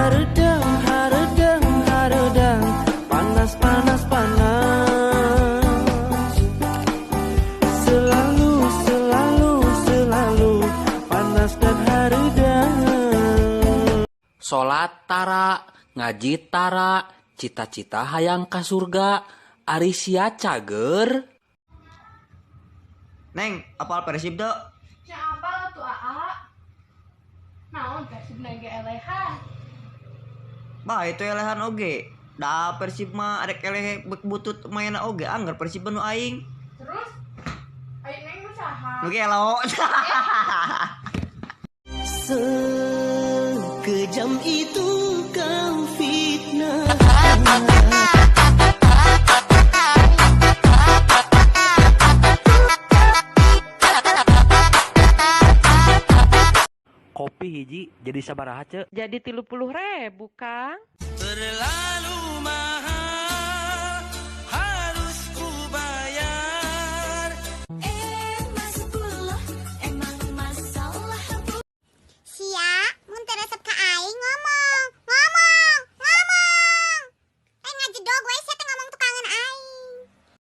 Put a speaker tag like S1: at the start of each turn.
S1: Hareudang hareudang hareudang, panas panas panas. Selalu selalu selalu panas dan hareudang.
S2: Salat tara, ngaji tara, cita-cita hayang ka surga, ari sia cager?
S3: Neng, apal Persib teu?
S4: Nya apal atuh, Aa. Naon Persib ge elehan?
S3: Bah, itu elehan oge. Da Persib mah arek eleh bek butut mainna oge angger Persib nu aing.
S4: Terus ari Neng nu saha?
S3: Nu gelo.
S1: Sekejam itu kau fitnah.
S2: Kopi hiji jadi sabaraha, Ceu?
S5: Jadi 30.000, Kang.
S1: Terlalu mahal.